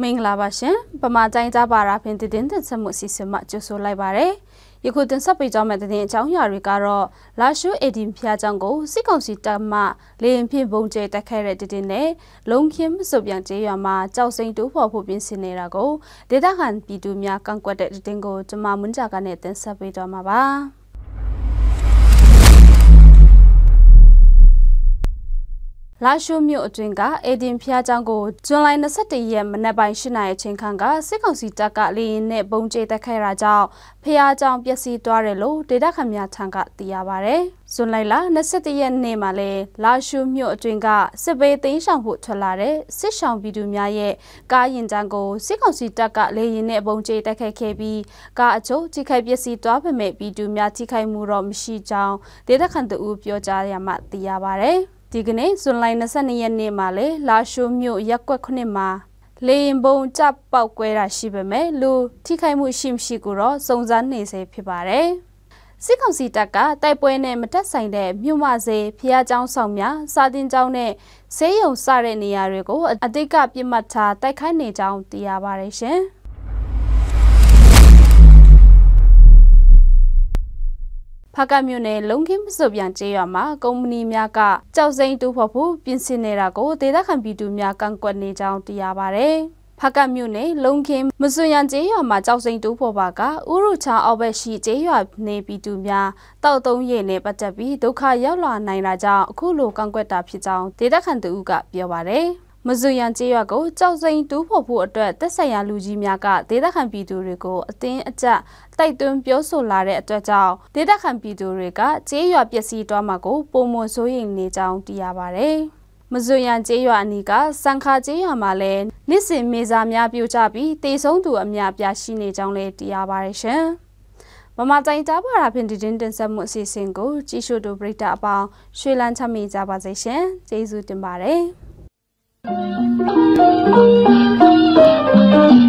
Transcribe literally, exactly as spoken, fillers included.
မင်္ဂလာပါရှင်။ ဗမာတိုင်းကြားပါရာဖင် သတင်းတင်ဆက်မှုအစီအစဉ်မှ ကြိုဆိုလိုက်ပါတယ်။ ယခုတင်ဆက်ပေးသွားမယ့် သတင်းအကြောင်းအရာတွေကတော့ လာရှိုး A D M ဘုရားကျောင်းကို စစ်ကောင်စီတပ်မှ လေယာဉ်ဖြင့် ဗုံးကြဲတိုက်ခိုက်တဲ့ သတင်းနဲ့ လုံးခင်း မစိုပ်ပြန့်ကျေးရွာမှာ ကျောက်စိမ်းတူးဖော်ဖို့ ပြင်ဆင်နေတာကို ဒေသခံပြည်သူများ ကန့်ကွက်တဲ့ သတင်းကို ကျွန်မ မွန်းကြကနဲ့ တင်ဆက်ပေးသွားမှာပါ။ လာရှိုးမြို့အတွင်းက A D M ဘုရားကျောင်းကို ဇွန်လ နှစ်ဆယ့်တစ်ရက် မနက်ပိုင်း ရှစ်နာရီအချိန်ခန့်က စစ်ကောင်စီတပ်က လေယာဉ်နဲ့ ဗုံးကြဲတိုက်ခိုက်တာကြောင့် ဘုရားကျောင်း ပျက်စီးသွားတယ်လို့ ဒေသခံများထံက သိရပါတယ်။ ဇွန်လ နှစ်ဆယ့်တစ်ရက်နေ့မှာလည်း လာရှိုးမြို့အတွင်းက စစ်ဘေးတိမ်းရှောင်ဖို့ ထွက်လာတဲ့ စစ်ရှောင်ပြည်သူများရဲ့ ကားယာဉ်တန်းကို စစ်ကောင်စီတပ်က လေယာဉ်နဲ့ ဗုံးကြဲတိုက်ခိုက်ခဲ့ပြီး ကားအချို့ ထိခိုက်ပျက်စီးသွားပေမဲ့ ပြည်သူများ ထိခိုက်မှုတော့ မရှိကြောင်း ဒေသခံတဦး ပြောကြားရမှ သိရပါတယ်။ ဒီကနေ့ ဇွန်လ နှစ်ဆယ့်နှစ်ရက်နေ့မှာလည်း လာရှိုးမြို့ ရပ်ကွက်ခုနစ်မှာ လေယာဉ်ဗုံးကျပေါက်ကွဲတာ ရှိပေမဲ့ လူထိခိုက်မှု ရှိမရှိကိုတော့ စုံစမ်းနေဆဲ ဖြစ်ပါတယ်။ စစ်ကောင်စီတပ်က တိုက်ပွဲနဲ့ မသက်ဆိုင်တဲ့ မြို့မဈေး၊ ဘုရားကျောင်းဆောင်များ၊ စာသင်ကျောင်းနဲ့ ဆေးရုံစတဲ့ နေရာတွေကို အဓိက ပစ်မှတ်ထား တိုက်ခိုက်နေကြောင်း သိရပါတယ်ရှင်။ ဖားကန့်မြို့နယ် လုံးခင်း မစိုပ်ပြန့်ကျေးရွာမှာ ကုမ္ပဏီများက ကျောက်စိမ်းတူးဖော်ဖို့ ပြင်ဆင်နေတာကို ဒေသခံပြည်သူများ ကန့်ကွက်နေကြောင်း သိရပါတယ်။ ဖားကန့်မြို့နယ် လုံးခင်း မစိုပ်ပြန့်ကျေးရွာမှာ ကျောက်စိမ်းတူးဖော်ပါက ဥရုချောင်းအောက်ဘက်ရှိ ကျေးရွာနေပြည်သူများ သောက်သုံးရေနဲ့ ပတ်သက်ပြီး ဒုက္ခရောက်လာနိုင်တာကြောင့် အခုလို ကန့်ကွက်တာဖြစ်ကြောင်း ဒေသခံတဦးက ပြောပါတယ်။ မစိုပ်ပြန့်ကျေးရွာကို ကျောက်စိမ်းတူးဖော်ဖို့အတွက် သက်ဆိုင်ရာလူကြီးများက ဒေသခံပြည်သူတွေကို အတင်းအကျပ် တိုက်တွန်းပြောဆိုလာတဲ့အတွက်ကြောင့် ဒေသခံပြည်သူတွေက ကျေးရွာပျက်စီးသွားမှာကို ပိုမိုစိုးရိမ်နေကြောင်း သိရပါတယ်။ မစိုပ်ပြန့်ကျေးရွာအနီးက စံခါကျေးရွာမှာလည်း နှစ်စဉ် မြေစာများပြိုကျပြီး သေဆုံးသူ အများအပြား ရှိနေကြောင်းလည်း သိရပါတယ်ရှင်။ ဗမာတိုင်းကြားပါရာဖင် သတင်းတင်ဆက်မှု အစီအစဉ်ကို ကြည့်ရှုသူ ပရိသတ်အပေါင်း ရွှေလန်းချမ်းမြေ့ ကြပါစေရှင်။ ကျေးဇူးတင်ပါတယ်။